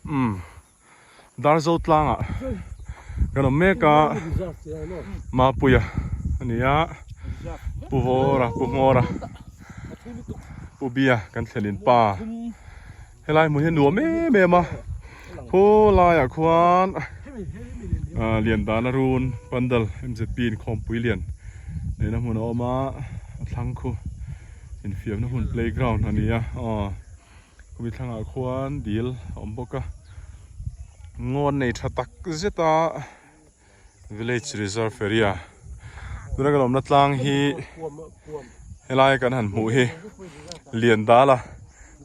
Umm Darzo tlangah kan awm mek a Mapuia a ni a Pu Vawra Pu Hmawra Pu Bia kan thlen in pa helai hmun hi a nuam em em a khawlaiah khuan ah Liandana run pandal M_Z_P inkhawmpui lian neihna hmun a awm a a thlang khu infiamna hmun playground a ni a aw. Khumi thlangah khuan dil a awm bawk a, ngawn nei tha tak zet a village reserve area tuna kan awmna tlang hi helai kan han hmuh hi lian dal a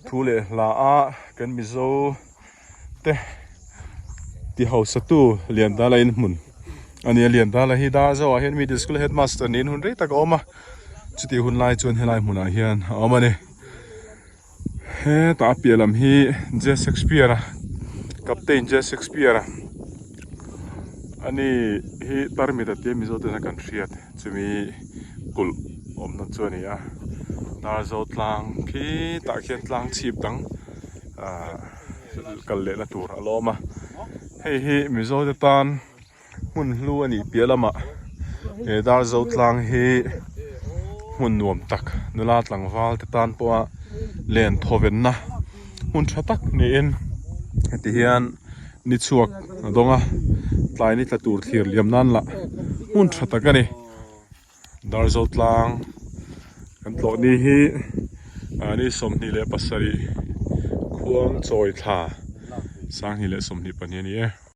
thu leh hla a kan mizo te ti hausa tu lian dal a inhmun a ni a lian dal a hi Darzo ah hian middle school headmaster niin hun rei tak a awm a chutih hun lai chuan helai hmunah hian a awm a ni. Hetah a piah lam hi J Shakespeare a Captain J Shakespeare a ani hi tarmit a tia Mizo tena kan hriat chumi kulh awmna chu a ni a Darzo tlang khi tah khian tlang chhip dang ahh kal lehna tur a la awm a hei hi Mizo te tan. Hmun hlu a nih piah lamah he Darzo tlang hi hmun nuam tak nula tlangval te tan pawha len thawvenna hmun tha tak niin heti hian ni chhuak a dawng a tlai ni tla tur thlir liam nan lah hmun tha tak a ni. Darzo tlang kan tlawh ni hi ni 27 khuang chawi thla 2022 a ni e.